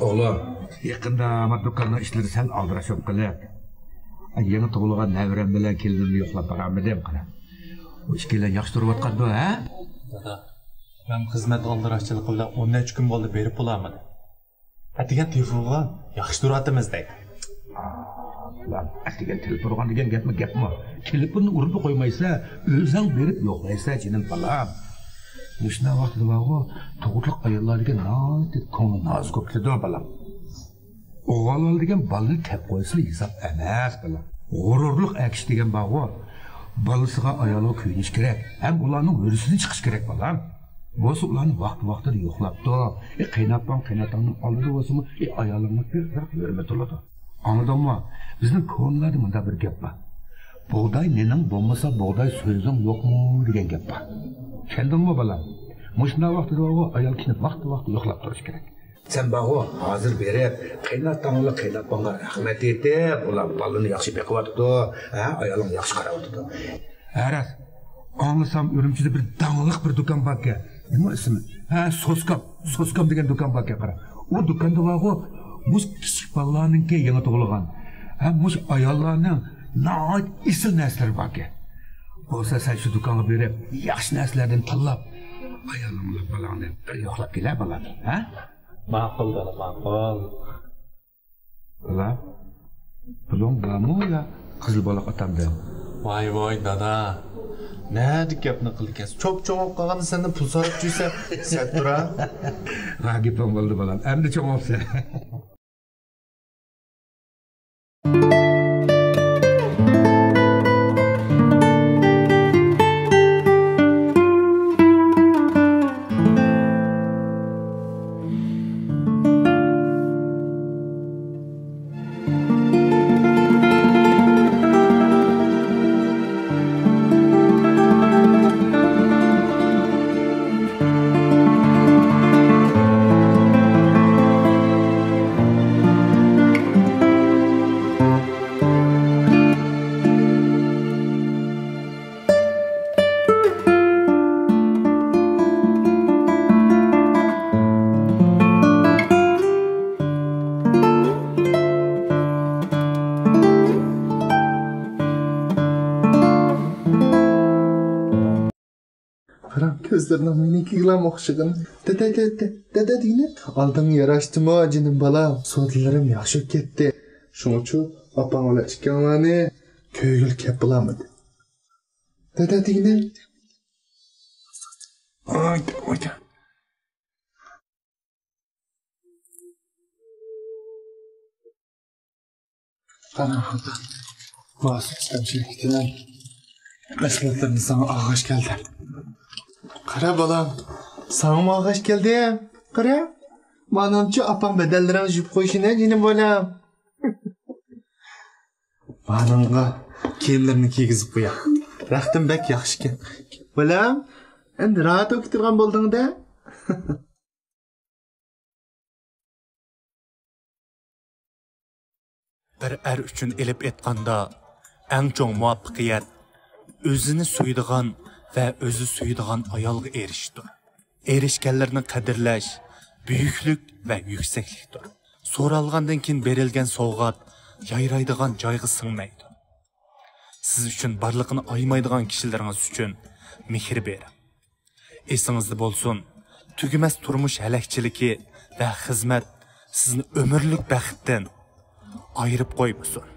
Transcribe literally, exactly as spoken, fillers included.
ئوغلۇم، يېقىندا ما دۇكاننىڭ ئىشلىرى سەل ئالدىراش بولۇپ قېلىپ، يېڭى تۇغۇلغان نەۋرەم بىلەن كېلىنىمنى يوقلاپ بارالمىدىم، قارا. ئۇ ئىككىيلەن ياخشى تۇرۇۋاتقاندۇ، ھە؟ دادا، مەن خىزمەت ئالدىراشچىلىقى بىلەن ئون نەچچە كۈن بولدى، بېرىپ بولالمىدىم. ئەتىگەن تېلېفون قىلغان، ياخشى تۇرۇۋاتىمىز دەيدۇ. ئا، ئۇلار ئەتىگەن تېلېفون قىلغان دېگەن گەپمۇ گەپمۇ؟ تېلېفوننى ئۇرۇپلا قويمايسەن، ئۆزۈڭ بېرىپ يوقلايسەن، جېنىم بالام. مۇشۇنداق ۋاقتىدا بارغۇ، تۇغۇتلۇق ئاياللار دېگەن ناھايىتى كۆڭلى نازۇك بولۇپ كېتىدۇ، بالام. ئوغۇل دېگەن بالىنى تەپ قويسىلا ھېساب ئەمەس، بالام. غۇرۇرلۇق ئەكىش دېگەن بارغۇ، بالىسىغا، ئايالىغا كۆيۈنۈش كېرەك ھەم ئۇلارنىڭ ھۆددىسىدىن چىقىش كېرەك، بالام. بولسا ئۇلارنى ۋاقتى-ۋاقتىدا يوقلاپتۇ. ئى، قېيناتپاڭ، قېيناتاڭنىڭ ئالدىدا بولسىمۇ، ئى، ئايالىڭغا بىر ھۆرمىتى بولىدۇ. ئاڭلىدىڭمۇ؟ بىزنىڭ كونىلاردا مۇنداق بىر گەپ بار. «بۇغداي نېنىڭ بولمىسا، بۇغداي سۆزۈڭ يوقمۇ؟» دېگەن گەپ بار. چۈشەندىڭمۇ، بالام؟ مۇشۇنداق ۋاقتىدا ئايال كىشىنى ۋاقتى-ۋاقتىدا يوقلاپ تۇرۇش كېرەك. سەن بارغۇ، ھازىر بېرىپ، قېيناتاڭ بىلەن قېيناتپاڭغا رەھمەت ئېيتىپ، ئۇلار بالىنى ياخشى بېقىۋاتىدۇ، ھە، ئايالىڭ ياخشى قاراۋاتىدۇ. ھە، راست. ئاڭلىسام، ئۈرۈمچىدە بىر داڭلىق بىر دۇكان باركەن. نېمە ئىسمى؟ ھە، سوسكام. سوسكام دېگەن دۇكان باركەن، قارا. ئۇ دۇكاندا بارغۇ، مۇشۇ كىچىك بالىلارنىڭكى يېڭى تۇغۇلغان. ھە، مۇشۇ ئاياللارنىڭ ناھايىتى ئېسىل نەرسىلىرى باركەن. بولسا سەن شۇ دۇكانغا بېرىپ، ياخشى نەرسىلەردىن تاللاپ، ئايالىڭ بىلەن بالاڭنى بىر يوقلاپ كېلە، بالام. ھە؟ ماقۇل، دادا، ماقۇل. بالا، پۇلۇڭ بارمۇ يا قىزىل بالاق ئاتامدىن؟ ۋاي، ۋاي، دادا. نەدە گەپنى قىلىكەنسىز؟ چوپچوڭ بولۇپ قالغاندا سەندىن پۇل سوراپ يۈرسە، سەت تۇرا. ھە، گېپىڭ بولدى، بالام. ئەمدى چوڭ بوپسەن. قاراڭ، كۆزلىرىنىڭ مېنىڭكىگىلا ئوخشىغىنى. دەدە، دەدە، دەدە دېگىنە. ئالدىڭ ياراشتىمۇ، جېنىم بالام؟ سودىلىرىم ياخشى ئۆتۈپ كەتتى. شۇڭىچۇ ئاپاڭ بىلەن ئىككىڭلارنى كۆرگىلى كەپ بولالمىدىم. دەدە دېگىنە. ئايدا، ئايدا. قاراڭ، ماسۇم ئىسلام شىركىتىنىڭ مەھسۇلاتلىرىنى ساڭا ئالغاچ كەلدى. قارا بالام، ساڭىمۇ ئالغاچ كەلدى. قارا، مانىڭچۇ ئاپاڭ بەدەنلىرىڭنى يۇيۇپ قويۇشىنى، جېنىم بالام. مانىڭغا كىيىملىرىنى كىيگۈزۈپ قوياي. رەختىم بەك ياخشىكەن. بالام، ئەمدى راھەت بولۇپ تۇرغان بولدۇڭ-دە. بىر ئەر ئۈچۈن ئېلىپ ئېيتقاندا، ئەڭ چوڭ مۇۋەپپەقىيەت ئۆزىنى سۆيىدىغان ۋە ئۆزى سۆيىدىغان ئايالغا ئېرىشىشتۇر. ئېرىشكەنلەرنى قەدىرلەش بۈيۈكلۈك ۋە يۈكسەكلىكتۇر. سورالغاندىن كېيىن بېرىلگەن سوۋغات يايرايدىغان جايغا سىڭمەيدۇ. سىز ئۈچۈن بارلىقىنى ئايىمايدىغان كىشىلىرىڭىز ئۈچۈن مېھىر بېرىڭ. ئېسىڭىزدە بولسۇن، تۈگىمەس تۇرمۇش ھەلەكچىلىكى ۋە خىزمەت سىزنى ئۆمۈرلۈك بەختتىن ئايرىپ قويمىسۇن.